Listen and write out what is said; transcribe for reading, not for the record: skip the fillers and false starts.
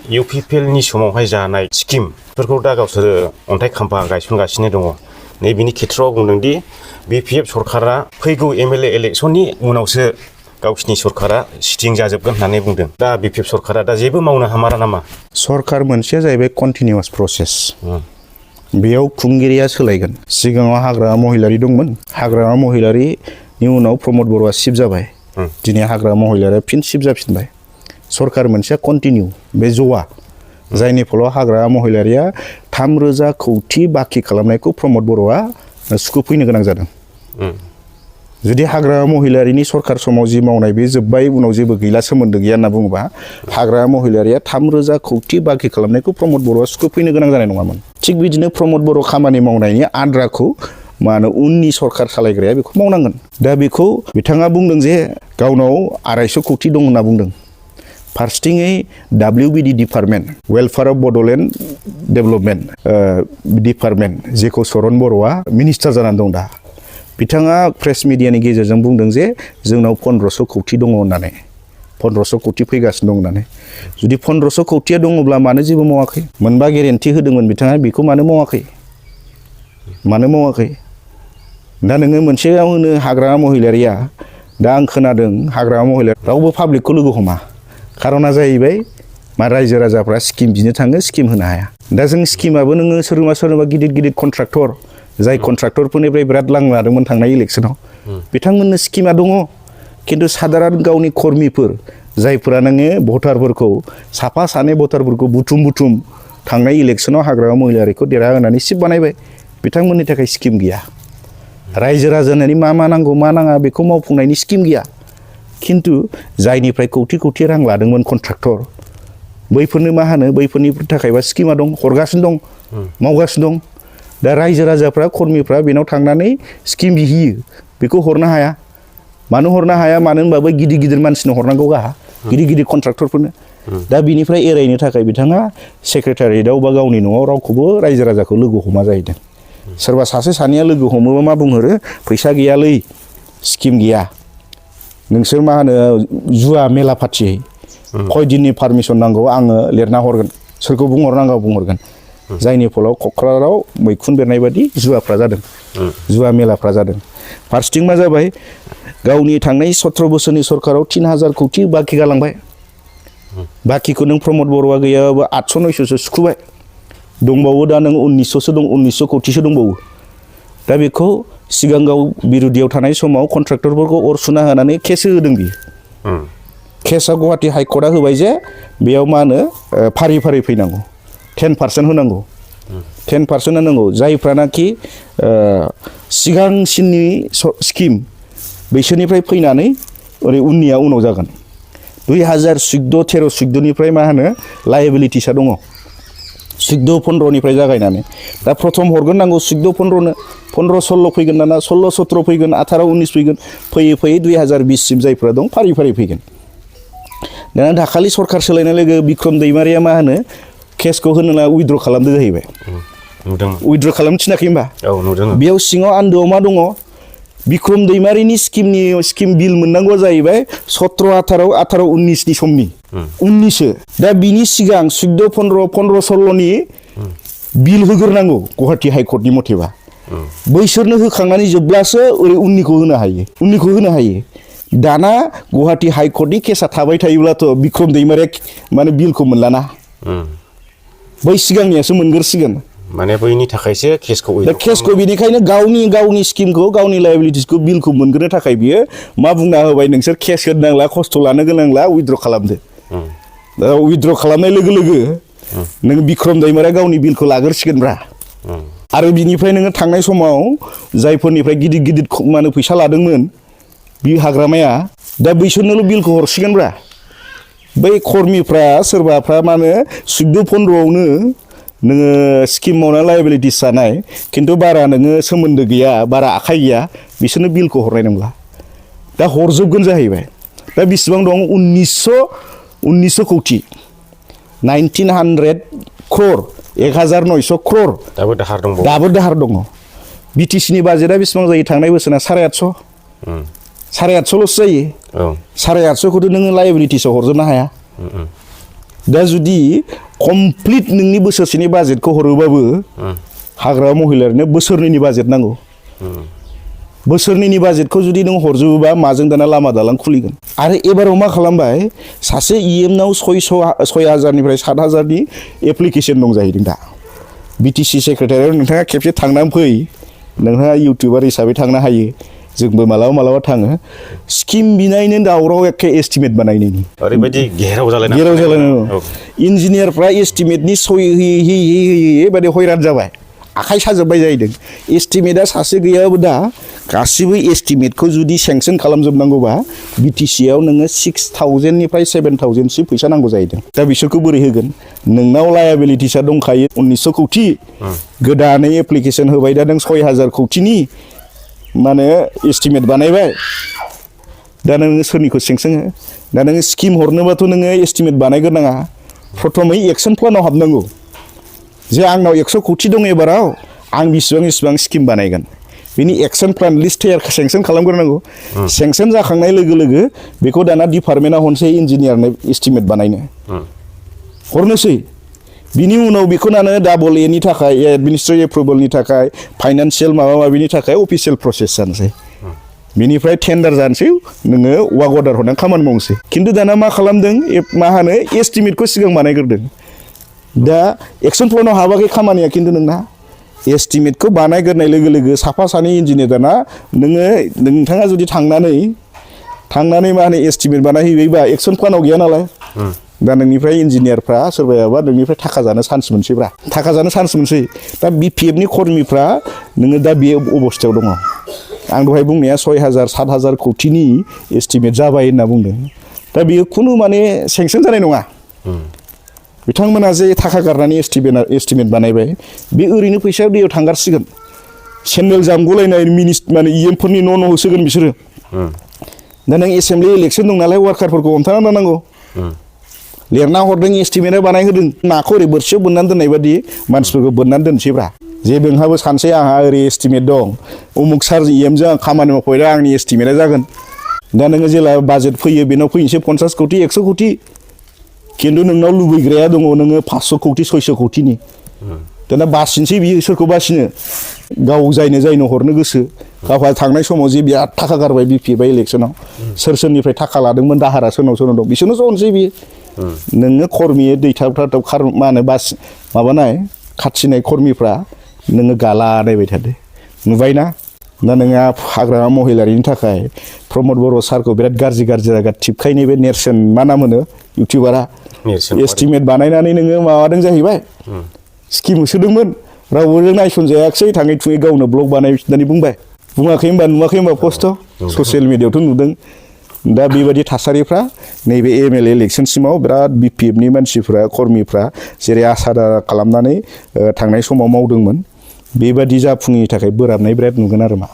UPPLनि समावहाय जानाय स्किमफोरखौ दा गावसोरो अन्थाइ खाम्फा गायसनगासिनो दङ। नैबेनि खेथ्रआव बुंदोंदि BPF सरकारा फैगौ MLA इलेक्सननि उनावसो गावसिनि सरकारा सिटिं जाजोबगोन होननानै बुंदों। दा BPF सरकारा दा जेबो मावनो हामारा नामा? सरकार मोनसेया जाहैबाय कन्टिनिउवास प्रसेस। बेयाव खुंगिरिया सोलायगोन। सिगाङाव हाग्रामा महिलारि दंमोन। हाग्रामा महिलारिनि उनाव प्रमद बर'आ चिफ जाबाय। दिनै हाग्रामा महिलारिया फिन चिफ जाफिनबाय। सरकार मोनसेया कन्टिनिउ बे ज'आ जायनि फलाव हाग्रामा महिलारिया 3,000 कौटि बाखि खालामनायखौ प्रमद बर'आ सुखुफैनो गोनां जादों। जुदि हाग्रामा महिलारिनि सरकार समाव जि मावनाय बे जोब्बाय उनाव जेबो गैला सोमोन्दो गैया होनना बुङोबा हाग्रामा महिलारिया 3,000 कौटि बाखि खालामनायखौ प्रमद बर'आ सुखुफैनो गोनां जानाय नङामोन। थिग बिदिनो प्रमद बर' खामानि मावनायनि आद्राखौ मानो उननि सरकार सालायग्राया बेखौ मावनांगोन। दा बेखौ बिथाङा बुंदों जे गावनाव 250 कौटि दं होनना बुंदों। फार्स्टिङै WBD department welfare of Bodoland development department जेखौ चरन बर'आ मिनिस्टार जानानै दं दा बिथाङा प्रेस मिडियानि गेजेरजों बुंदों जे जोंनाव 1500 कौटि दङ होननानै 1500 कौटि फैगासिनो दं होननानै। जुदि 1500 कौटिया दङब्ला मानो जेबो मावाखै? मोनबा गेरेन्टि होदोंमोन बिथाङा बेखौ मानो मावाखै? मानो मावाखै? दा नोङो मोनसेयाव होनो हाग्रामा महिलारिया दा आं खोनादों हाग्रामा महिलारि रावबो पाब्लिकखौ लोगो हमा। खारना जाहैबाय मा रायजो राजाफ्रा स्किम बिनो थाङो स्किम होनो हाया। दा जों स्किमाबो नोङो सोरबा गिदिर गिदिर कन्ट्राक्टर जाय कन्ट्राक्टरफोरनिफ्राय बिराद लां लादोंमोन थांनाय इलेक्सनाव बिथांमोननो स्किमा दङ खिन्थु साधारन गावनि कर्मिफोर जायफोरा नोङो भटारफोरखौ साफा सानै भटारफोरखौ बुथुम थांनाय इलेक्सनाव हाग्रामा महिलारिखौ देरहाहोनानै सिट बानायबाय बिथांमोननि थाखाय स्किम गैया। रायजो राजानि मा नांगौ मा नाङा बेखौ मावफुंनायनि स्किम गैया। खिन्थु जायनिफ्राय कौटि रां लादोंमोन कन्ट्राक्टर बैफोरनो मा होनो बैफोरनि थाखायबा स्किमा दं हरगासिनो दं मावगासिनो दं। दा रायजो राजाफ्रा कर्मिफ्रा बेनाव थांनानै स्किम बिहैयो बेखौ हरनो हाया। मानो हरनो हाया? मानो होनबा बै गिदिर गिदिर मानसिनो हरनांगौ गा गिदिर गिदिर कन्ट्राक्टरफोरनो। दा बिनिफ्राय एरायनो थाखाय बिथाङा सेक्रेटारियेटआव बा गावनि न'आव रावखौबो रायजो राजाखौ लोगो हमा जाहैदों। सोरबा सासे सानैया लोगो हमोबा मा बुंहरो फैसा गैयालै स्किम गैया नोंसोर मा होनो जुवा मेला पार्टि खय दिननि पारमिसन नांगौ आङो लिरना हरगोन सोरखौ बुंहरनांगौ बुंहरगोन। जायनि फलाव क'क्राझाराव मैखुन बेरनाय बादि जुवाफ्रा जादों जुवा मेलाफ्रा जादों। फार्स्टिं मा जाबाय गावनि थांनाय 17 बोसोरनि सरकाराव 3,000 कौटि बाखि गालांबाय। बाखिखौ नों प्रमद बर'आ गैयाबाबो 800-900सो सुखुबाय दंबावो। दा नों 1900सो दं 1900 कौटिसो दंबावो। दा बेखौ सिगां गाव बिरुदियाव थानाय समाव कन्ट्राक्टरफोरखौ अर सुना होनानै केस होदों बियो। केसआ गुवाहाटि हाइकर्टआ होबाय जे बेयाव मा होनो फारि फैनांगौ 10% होनांगौ 10% होनांगौ। जायफ्रानाखि सिगांसिननि स्किम बैसोरनिफ्राय फैनानै ओरै उननिया उनाव जागोन। 2014-13-14निफ्राय मा होनो लायबिलिटिसा दङ 14-15निफ्राय जागायनानै। दा प्रथम हरगोन नांगौ 14-15नो 15-16 फैगोन दाना 16-17 फैगोन 18-19 फैगोन फैयै 2020सिम जायफ्रा दं फारि फैगोन। दाना दाखालि सरकार सोलायनाय लोगो बिक्रम दैमारिया मा होनो केसखौ होनो उइद्र' खालामदो जाहैबाय। उइद्र' खालामनो थिनाखै होमबा? औ नुदों। बेयाव सिङाव आन्दोआव मा दङ बिक्रम दैमारिनि स्किम बिल मोननांगौ जाहैबाय 17-18-19नि समनि 19सो। दा बिनि सिगां 14-15-15-16नि बिल होग्रोनांगौ गुवाहाटि हाइकर्टनि मथेबा। बैसोरनो होखांनानै जोबब्लासो ओरै उननिखौ होनो हायो। दाना गुवाहाटि हाइकर्टनि केसा थाबाय थायोब्लाथ' बिक्रम दैमारिया माने बिलखौ मोनलाना बै सिगांनियासो मोनग्रोसिगोन। माने बैनि थाखायसो केसखौ बिनिखायनो गावनि स्किमखौ गावनि लायबिलिटिसखौ बिलखौ मोनग्रोनो थाखाय बियो मा बुंना होबाय नोंसोर केस होनांला खस्थ' लानो गोनांला उइद्र' खालामदो। दा उइद्र' खालामनाय लोगो नों बिक्रम दैमारिया गावनि बिलखौ लाग्रोसिगोनब्रा। आरो बिनिफ्राय नोङो थांनाय समाव जायफोरनिफ्राय गिदिर माने फैसा लादोंमोन बि हाग्रामाया दा बैसोरनोल' बिलखौ हरसिगोनब्रा। बै कर्मिफ्रा सोरबाफ्रा मा होनो 14-15आवनो नोङो स्किम मावनानै लायबिलिटिस जानाय खिन्थु बारा नोङो सोमोन्दो गैया बारा आखाइ गैया बिसोरनो बिलखौ हरनाय नंला। दा हरजोबगोन जाहैबाय। दा बेसेबां दं 1900 कौटि 1900 क्रर 1900 क्रर दाबो दाहार दङ। बिटिसिनि बाजेटआ बेसेबां जायो थांनाय बोसोरना 850 850ल'सो जायो। 850खौथ' नोङो लायबिलिटिसआव हरजोबनो हाया। दा जुदि कमप्लिट नोंनि बोसोरसेनि बाजेटखौ हरोबाबो हाग्रा महिलारिनो बोसोरनैनि बाजेट नांगौ बोसोरनैनि बाजेटखौ जुदि नों हरजोबोबा माजों दाना लामा दालां खुलिगोन आरो एबाराव मा खालामबाय सासे इएमनाव 6,000निफ्राय 7,000नि एप्लिकेसन दं जाहैदों दा बिटिसि सेक्रेटारियाव नोंथाङा खेबसे थांनानै फै नोंहा इउटिउबार हिसाबै थांनो हायो जोंबो मालाबा मालाबा थाङो स्किम बिनायनो दावराव एखे एस्टिमेट बानायनायनि ओरैबायदि गेराव जालायना इन्जिनियारफ्रा एस्टिमेटनि सय होयै बादि हैरान जाबाय आखाइ साजोब्बाय जाहैदों एस्टिमेटआ सासे गैयाबो दा गासिबो एस्टिमेटखौ जुदि सेंसन खालामजोबनांगौबा बिटिसिआव नोङो 6,000निफ्राय 7,000सिम फैसा नांगौ जाहैदों दा बिसोरखौ बोरै होगोन नोंनाव लायाबिलिटिसा दंखायो 1900 कौटि गोदानै एप्लिकेसन होबाय दा नों 6,000 कौटिनि माने एस्टिमेट बानायबाय दा नोङो सोरनिखौ सेंसन हो दा नोङो स्किम हरनोबाथ' नोङो एस्टिमेट बानायग्रोनाङा प्रथमै एक्सन प्लानाव हाबनांगौ जे आंनाव 100 कौटि दं एबाराव आं बिसिबां स्किम बानायगोन बिनि एक्सन प्लान लिस्ट तैयार सेंसन खालामग्रोनांगौ सेंसन जाखांनाय लोगो लोगो बेखौ दाना डिपार्टमेन्टआ हरनोसै इन्जिनियारनो एस्टिमेट बानायनो हरनोसै बिनि उनाव बेखौ नानो डाबल एनि थाखाय एडमिनिस्ट्रेटिभ एप्रुभेलनि थाखाय फाइनान्सियेल माबा माबिनि थाखाय अफिसियेल प्रसेस जानोसै बिनिफ्राय टेन्डार जानोसै नोङो वार्क अर्डार हरनानै खामानि मावनोसै खिन्थु दाना मा खालामदों मा होनो एस्टिमेटखौ सिगां बानायग्रोदों दा एक्सन प्लानाव हाबाखै खामानिया खिन्थु नोंना एस्टिमेटखौ बानायग्रोनाय लोगो लोगो साफा सानै इन्जिनियार दाना नोंथाङा जुदि थांनानै मा होनो एस्टिमेट बानायहैबायबा एक्सन प्लानाव गैया नालाय दा नोंनिफ्राय इन्जिनियारफ्रा सोरबायाबा नोंनिफ्राय थाखा जानो चान्स मोनसै दा बिपिएफनि कर्मीफ्रा नोङो दा बे अबस्थायाव दङ आं दहाय बुंनाया 6,000 7,000 कौटिनि एस्टिमेट जाबाय होनना बुंदों दा बेयो खुनु माने सेंसन जानाय नङा बिथांमोना जे थाखा गारनानै एस्टिमेट बानायबाय बे ओरैनो फैसाया दैयाव थांगारसिगोन सेन्देल जामगलायनाय माने इएमफोरनि न' होसोगोन बिसोरो दा नों एसेम्बलि इलेक्सन दं नालाय वार्कारफोरखौ हमथाना दोननांगौ लिरना हरदों एस्टिमेटआ बानायहोदों नाखौ ओरै बोरसियाव बोननानै दोननाय बादि मानसिफोरखौ बोननानै दोनसैब्रा जे नोंहाबो सानसै आंहा ओरै एस्टिमेट दं उमुक सार इएमजों आं खामानि मावफैदा आंनि एस्टिमेटआ जागोन दा नोङो जेला बाजेट फैयो बेनाव फैनोसै 50 कौटि 100 कौटि खिन्थु नोंनाव लुबैग्राया दङ नोङो 500 कौटि 600 कौटिनि दाना बासिनोसै बियो सोरखौ बासिनो गाव जायनो हरनो गोसो गावहा थांनाय समाव जे बिराद थाखा गारबाय बिपिएफआ इलेक्सनाव सोरनिफ्राय थाखा लादोंमोन दाहारा सोरनाव दं बिसोरनो ज'नोसै बियो नोङो कर्मि दैथाब मा होनो माबानाय खाथिनाय कर्मिफ्रा नोङो गाला नायबाय थादो नुबायना दा नोंहा हाग्रामा महिलारिनि थाखाय प्रमद बर' सारखौ बिराद गाज्रि जायगा थिबखायनाय बे नेरसोन मा नाम होनो इउटिउबारा एस्टिमेट बानायनानै नोङो माबादों जाहैबाय स्किम होसोदोंमोन रावबो नायसनजायाखिसै थाङै थुङै गावनो ब्लग बानायफिननानै बुङाखै होनबा पस्ट ससियेल मिडियायावथ' नुदों दा बेबायदि थासारिफ्रा नैबे एमएलए इलेक्सनसिमाव बिराद बिपिएफनि मानसिफ्रा कर्मिफ्रा जेरै आसा खालामनानै थांनाय समाव मावदोंमोन बेबादि जाफुङैनि थाखाय बोराबनाय बिराद नुगोन आरो मा